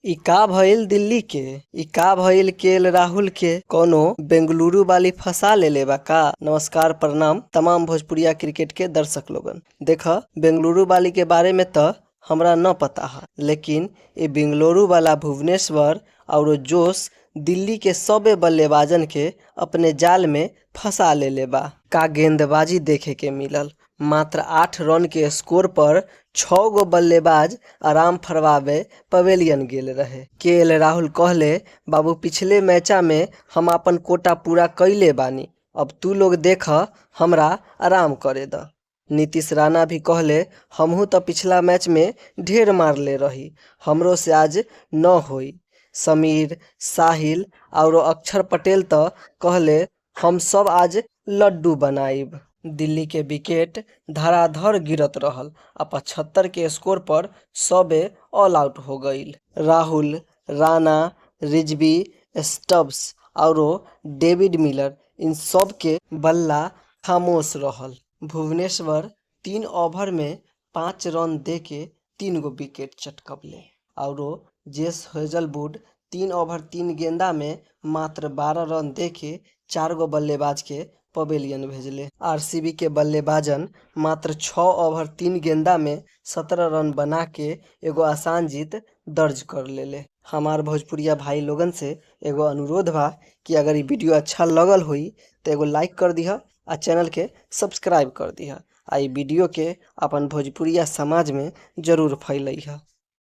इ का भइल दिल्ली के, इ का भइल के.एल. राहुल के, कौनो बेंगलुरु वाली फंसा लेले बा का। नमस्कार प्रणाम तमाम भोजपुरिया क्रिकेट के दर्शक लोगन। देख बेंगलुरु वाली के बारे में त हमरा न पता है, लेकिन ये बेंगलुरु वाला भुवनेश्वर और जोश दिल्ली के सबे बल्लेबाजन के अपने जाल में फंसा लेले बा। का गेंदबाजी देखे के मिलल, मात्र 8 रन के स्कोर पर 6 गो बल्लेबाज आराम फरमावे पवेलियन गेल रहे। के.एल. राहुल कहले, बाबू पिछले मैचा में हम अपन कोटा पूरा कैले बानी, अब तू लोग देख हमरा आराम करे द। नीतीश राणा भी कहले, हमहू तो पिछला मैच में ढेर मारले रही, हमरो से आज न होई। समीर, साहिल और अक्षर पटेल तो कहले, हम सब आज लड्डू बनाइब। दिल्ली के विकेट धराधर गिरत रहल आ 75 के स्कोर पर सबे ऑल आउट हो गईल। राहुल, राणा, रिजवी, स्टब्स और डेविड मिलर इन सब के बल्ला खामोश रहल। भुवनेश्वर 3 ओवर में 5 रन दे के 3 गो विकेट चटकवले और जेस हेजलवुड 3 ओवर 3 गेंदा में मात्र 12 रन दे के 4 गो बल्लेबाज के पवेलियन भेजले। आरसीबी के बल्लेबाजन मात्र 6 ओवर 3 गेंदा में 17 रन बना के एगो आसान जीत दर्ज कर लेले। हमार भोजपुरिया भाई लोगन से एगो अनुरोध बा कि अगर ये वीडियो अच्छा लगल होई तो एगो लाइक कर दिह आ चैनल के सब्सक्राइब कर दिह आ ई वीडियो के अपन भोजपुरिया समाज में जरूर फैलइह।